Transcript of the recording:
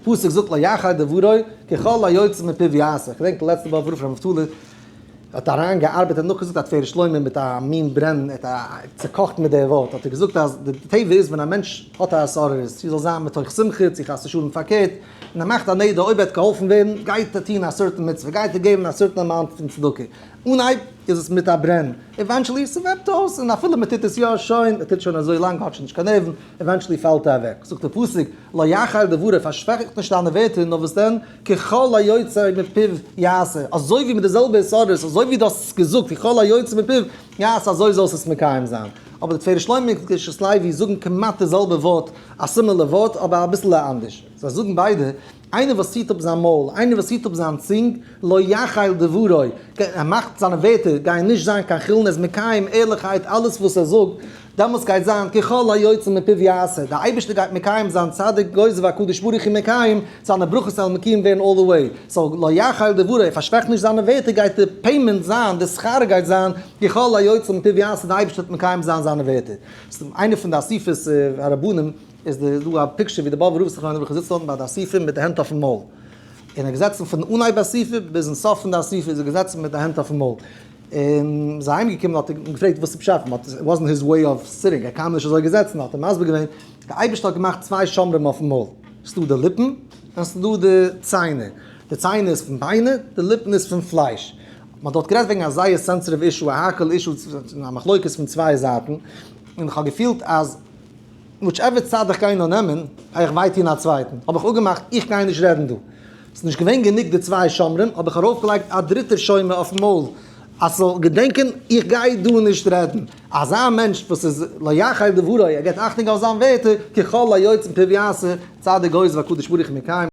פסוק זאגט לא יחל דברו ככל היוצא מפיו יעשה, איך געדענק די לעצטע באבוב רב ר' נפתלי האט אריין געארבעט און נאכגעזאגט א תפארת שלמה מיט א מין ברען, ער האט צוקאכט מיט די ווארט, האט ער געזאגט אז די טבע איז ווען א מענטש האט א התעוררות, צו זאל זיין מתוך שמחה צו חס ושלום פארקערט, און ער מאכט א נדר אויב ער וועט געהאלפן ווערן גייט ער טון א certain מצוה, גייט ער געבן א certain amount פון צדקה, אנהייב איז עס מיט א ברען, eventually ס'וועבט אויס און אפילו מ'טוט עס יא שוין, מ'טוט שוין אזוי לאנג האט שוין נישט קיין נערוון, eventually פאלט ער אוועק. זאגט דער פסוק, לא יחל דברו, פארשוועכט נישט דיינע ווערטער, נאר וואס דען, ככל היוצא מפיו יעשה, אזוי ווי מיט די זעלבע התעוררות, אזוי ווי דו האסט עס געזאגט, ככל היוצא מפיו יעשה, אזוי זאלסטו עס מקיים זיין. אבער די תפארת שלמה און קדושת לוי זאגן כמעט די זעלבע ווארט, א similar ווארט, אבער אביסל אנדערש. זיי זאגן ביידע, איינער וואס היט אפ זיין מויל, איינער וואס היט אפ זיין צונג, לא יחל דברו, ער מאכט זיינע ווערטער גייען נישט זיין קיין חולין, ער איז מקיים ערליכהייט אלעס וואס ער זאגט, דעמאלטס גייט זיין ככל היוצא מפיו יעשה, דער אייבערשטער גייט מקיים זיין צדיק גוזר והקדוש ברוך הוא מקיים, זיינע ברכות וועלן מקוים ווערן all the way, so לא יחל דברו, ער פארשוועכט נישט זיינע ווערטער גייט די payment זיין, די שכר גייט זיין ככל היוצא מפיו יעשה, דער אייבערשטער וועט מקיים זיין זיינע ווערטער. איינע פון די אסיפות הרבנים איז דא א picture ווי די באבובער רב זכרונו לברכה זיצט דארטן ביי די אסיפה מיט די הענט אויפן מויל, און ער איז געזעצן פון אנהייב אסיפה ביזן סוף פון די אסיפה איז ער געזעצן מיט די הענט אויפן מויל, און איז אהיים געקומען האט ער אים געפרעגט וואס איז פשט, it wasn't his way of sitting, ער קאן נישט אזוי געזעצן, האט ער מסביר געווען, די אייבערשטער האט געמאכט צוויי שומרים אויפן מויל, ס'איז דא די ליפן און ס'איז דא די ציינער, די ציינער איז פון ביינער, די ליפן איז פון פלייש, מען האט דארט גערעדט וועגן א זייער sensitive issue, א האקעל issue, א מחלוקת פון צוויי זייטן, און איך האב געפילט אז. whichever צד איך גיי נאר נעמען, גיי איך וויי טון א צווייטן. האב איך אפגעמאכט, איך גיי נישט רעדן דא. ס'איז נישט געווען גענוג די צוויי שומרים, האב איך ארויפגעלייגט א דריטער שומר אויפן מויל, אז ס'זאל געדענקען, איך גיי דא נישט רעדן. אזא מענטש וואס איז לא יחל דברו, ער געבט אכטונג אויף זיין ווערטער, ככל היוצא מפיו יעשה, צדיק גוזר והקדוש ברוך הוא מקיים.